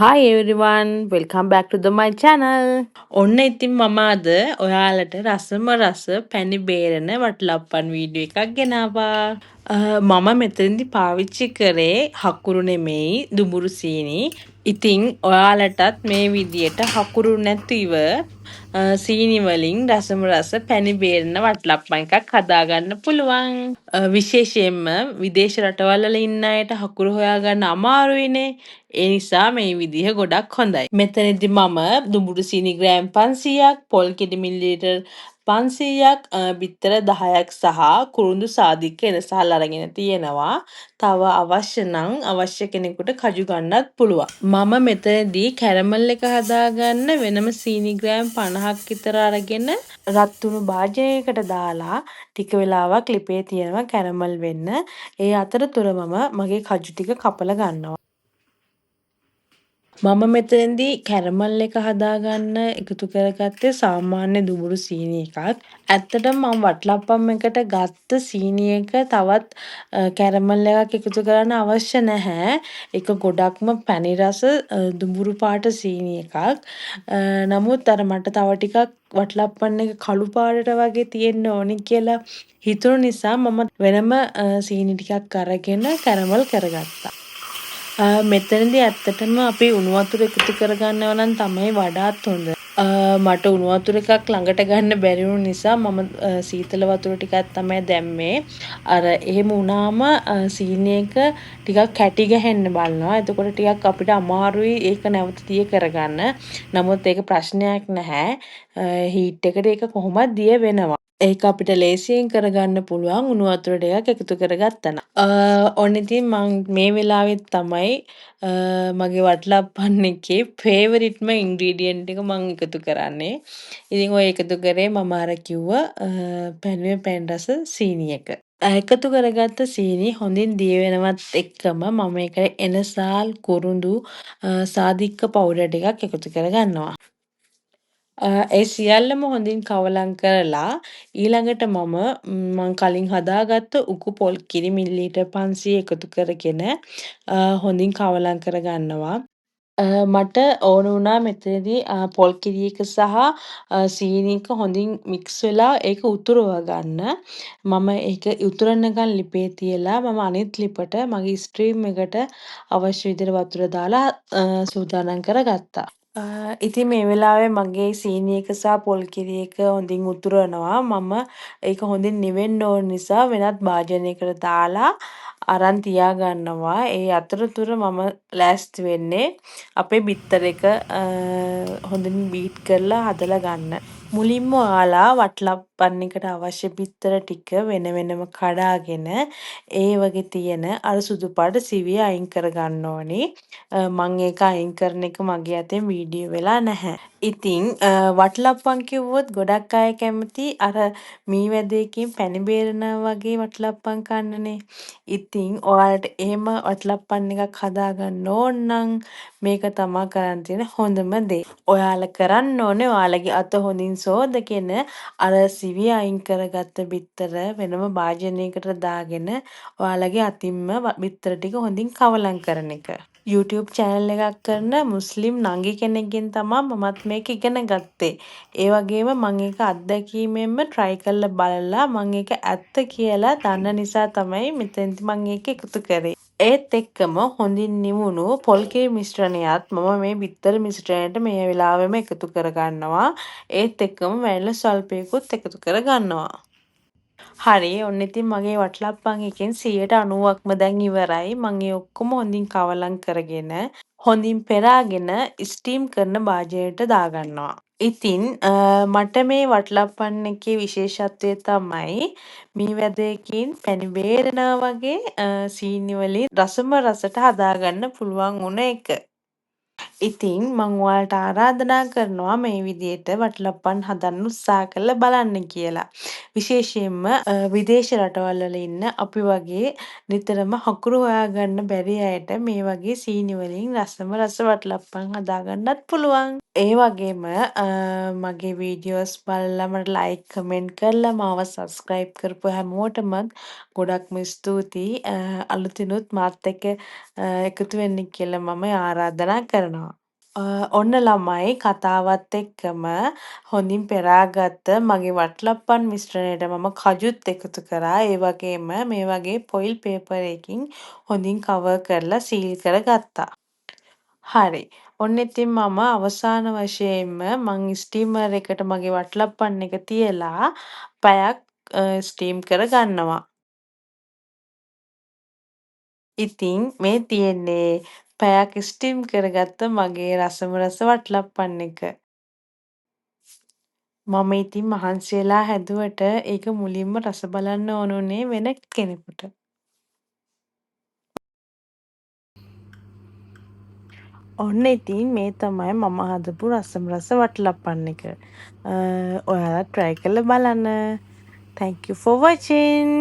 Hi everyone, welcome back to the my channel. ඔන්න ඉතින් මම අද ඔයාලට රසම රස පැණි බේරන වටලප්පන් වීඩියෝ එකක් ගෙනාවා. මම මෙතනදි පාවිච්චි කරේ හකුරු නෙමෙයි, දුඹුරු සීනි. ඉතින් ඔයාලටත් මේ විදියට හකුරු නැතිව සීනි වලින් රසම රස පැණි බේරන වටලප්පන් එකක් හදාගන්න පුළුවන්. විශේෂයෙන්ම විදේශ රටවල් වල ඉන්න අයට හකුරු හොයාගන්න අමාරුයිනේ. ඒ නිසා මේ විදිහ ගොඩක් හොඳයි. මෙතනදි මම දුඹුරු සීනි ග්‍රෑම් 500ක්, පොල් කිරි මිලිලීටර් 500ක්, බිත්තර 10ක් සහ කුරුඳු සාදික්ක එනසාල් අරගෙන තියෙනවා. තව අවශ්‍ය නම් අවශ්‍ය කෙනෙකුට කජු ගන්නත් පුළුවන්. මම මෙතනදී කැරමල් එක හදාගන්න වෙනම සීනි ග්‍රෑම් 50ක් විතර අරගෙන රත් වුණු භාජනයකට දාලා ටික වෙලාවක් ලිපේ තියනවා කැරමල් වෙන්න. ඒ අතරතුර මම මගේ කජු ටික කපලා ගන්නවා. මම මෙතනදී කැරමල් එක හදාගන්න එකතු කරගත්තේ සාමාන්‍ය දුඹුරු සීනි එකක්. ඇත්තටම මම වටලප්පම් එකට ගත්ත සීනි එක තවත් කැරමල් එකක් එකතු කරන්න අවශ්‍ය නැහැ. ඒක ගොඩක්ම පැණි රස දුඹුරු පාට සීනි එකක්. නමුත් අර මට තව ටිකක් වටලප්පන් එක කළු පාටට වගේ තියෙන්න ඕනි කියලා හිතුණු නිසා මම වෙනම සීනි ටිකක් අරගෙන කැරමල් කරගත්තා. මෙතනදී ඇත්තටම අපි උණු වතුර එකතු කරගන්නවා නම් තමයි වඩාත් හොඳ. මට උණු වතුර එකක් ළඟට ගන්න බැරි වුණ නිසා මම සීතල වතුර ටිකක් තමයි දැම්මේ. අර එහෙම වුණාම සීනි එක ටිකක් කැටි ගැහෙන්න බලනවා. එතකොට ටිකක් අපිට අමාරුයි ඒක නැවත දිය කරගන්න. නමුත් ඒක ප්‍රශ්නයක් නැහැ. හීට් එකට ඒක කොහොමත් දිය වෙනවා. ඒක අපිට ලේසියෙන් කරගන්න පුළුවන් උණු වතුර ටිකක් එකතු කරගත්තා නම්. ඔන්න ඉතින් මං මේ වෙලාවෙත් තමයි මගේ වටලප්පන් එකේ ෆේවරිට්ම ඉන්ග්‍රීඩියන්ට් එක මං එකතු කරන්නේ. ඉතින් ඔය එකතු කරේ මම අර කිව්ව පැණිම පැණි රස සීනි එක. එකතු කරගත්ත සීනි හොඳින් දිය වෙනවත් එක්කම මම ඒකට එනසාල්, කුරුඳු, සාදික්ක පවුඩර් ටිකක් එකතු කරගන්නවා. ඒ සියල්ලම හොඳින් කවලම් කරලා ඊළඟට මම මං කලින් හදාගත්ත උකු පොල් කිරි මිලිලීටර් 500 එකතු කරගෙන හොඳින් කවලම් කරගන්නවා. මට ඕන වුණා මෙතනදී පොල් කිරි එක සහ සීනි එක හොඳින් මික්ස් වෙලා ඒක උතුරව ගන්න. මම ඒක උතුරනකන් ලිපේ තියලා මම අනිත් ලිපට මගේ ස්ටීම් එකට අවශ්‍ය විදිහට වතුර දාලා සූදානම් කරගත්තා. ඉතින් මේ වෙලාවේ මගේ සීනි එක සහ පොල් කිරි එක හොඳින් උතුරනවා. මම ඒක හොඳින් නිවෙන්න ඕන නිසා වෙනත් භාජනයකට දාලා අරන් තියාගන්නවා. ඒ අතරතුර මම ලෑස්ති වෙන්නේ අපේ බිත්තර එක හොඳින් බීට් කරලා හදලා ගන්න. මුලින්ම ඔයාලා වටලප්පන් එකට අවශ්‍ය බිත්තර ටික වෙන වෙනම කඩාගෙන ඒ වගේ තියෙන අර සුදු පාට සිවිය අයින් කරගන්න ඕනි. මං ඒක අයින් කරන එක මගේ අතෙන් වීඩියෝ වෙලා නැහැ. ඉතින් වටලප්පන් කිව්වොත් ගොඩක් අය කැමති අර මී වැදයකින් පැණි බේරනවා වගේ වටලප්පන් කන්නනේ. ඉතින් ඔයාලට එහෙම වටලප්පන් එකක් හදාගන්න ඕන නම් මේක තමා කරන්න තියෙන හොඳම දේ. ඔයාලා කරන්න ඕනේ ඔයාලගේ අත හොඳින් සෝදගෙන අර සිවිය අයින් කරගත්ත බිත්තර වෙනම භාජනයකට දාගෙන ඔයාලගේ අතින්ම බිත්තර ටික හොඳින් කවලම් කරන එක. YouTube channel එකක් කරන මුස්ලිම් නංගි කෙනෙක්ගෙන් තමා මමත් මේක ඉගෙන ගත්තේ. ඒ වගේම මං ඒක අත්දැකීමෙන්ම try කරලා බලලා මං ඒක ඇත්ත කියලා දන්න නිසා තමයි මෙතනදි මං ඒක එකතු කරේ. ඒත් එක්කම හොඳින් නිවුණු පොල් කිරි මිශ්‍රණයත් මම මේ බිත්තර මිශ්‍රණයට මේ වෙලාවෙම එකතු කරගන්නවා. ඒත් එක්කම වැනිලා ස්වල්පයකුත් එකතු කරගන්නවා. හරි, ඔන්න ඉතින් මගේ වටලප්පන් එකෙන් 90%ක්ම දැන් ඉවරයි. මං ඒ ඔක්කොම හොඳින් කවලම් කරගෙන හොඳින් පෙරාගෙන ස්ටීම් කරන භාජනයට දාගන්නවා. ඉතින් මට මේ වටලප්පන් එකේ විශේෂත්වය තමයි මී වැදයකින් පැණි බේරනවා වගේ සීනි වලින් රසම රසට හදාගන්න පුළුවන් වුණ එක. ඉතින් මං ඔයාලට ආරාධනා කරනවා මේ විදියට වටලප්පන් හදන්න උත්සාහ කරලා බලන්න කියලා. විශේෂයෙන්ම විදේශ රටවල් වල ඉන්න අපි වගේ නිතරම හකුරු හොයාගන්න බැරි අයට මේ වගේ සීනි වලින් රසම රස වටලප්පන් හදාගන්නත් පුළුවන්. ඒ වගේම මගේ වීඩියෝස් බලලා මට ලයික්, කමෙන්ට් කරලා මාව සබ්ස්ක්‍රයිබ් කරපු හැමෝටම ගොඩක්ම ස්තුතියි. අලුතිනුත් මාත් එක්ක එකතු වෙන්න කියලා මම ආරාධනා කරනවා. ඔන්න ළමයි, කතාවත් එක්කම හොඳින් පෙරාගත්ත මගේ වට්ලප්පන් මිශ්‍රණයට මම කජුත් එකතු කරා. ඒ වගේම මේ වගේ ෆොයිල් පේපර් එකකින් හොඳින් කවර් කරලා සීල් කරගත්තා. හරි. ඔන්න ඉතින් මම අවසාන වශයෙන්ම මං ස්ටීමර් එකට මගේ වට්ලප්පන් එක තියලා පැයක් ස්ටීම් කරගන්නවා. ඉතින් මේ තියෙන්නේ පැයක් ස්ටීම් කරගත්ත මගේ රසම රස වට්ලප්පන් එක. මම ඉතින් මහන්සි වෙලා හැදුවට ඒක මුලින්ම රස බලන්න ඕන වුණේ වෙන කෙනෙකුට. ඔන්න ඉතින් මේ තමයි මම හදපු රසම රස වට්ලප්පන් එක. ඔයාලා try කරලා බලන්න. Thank you for watching.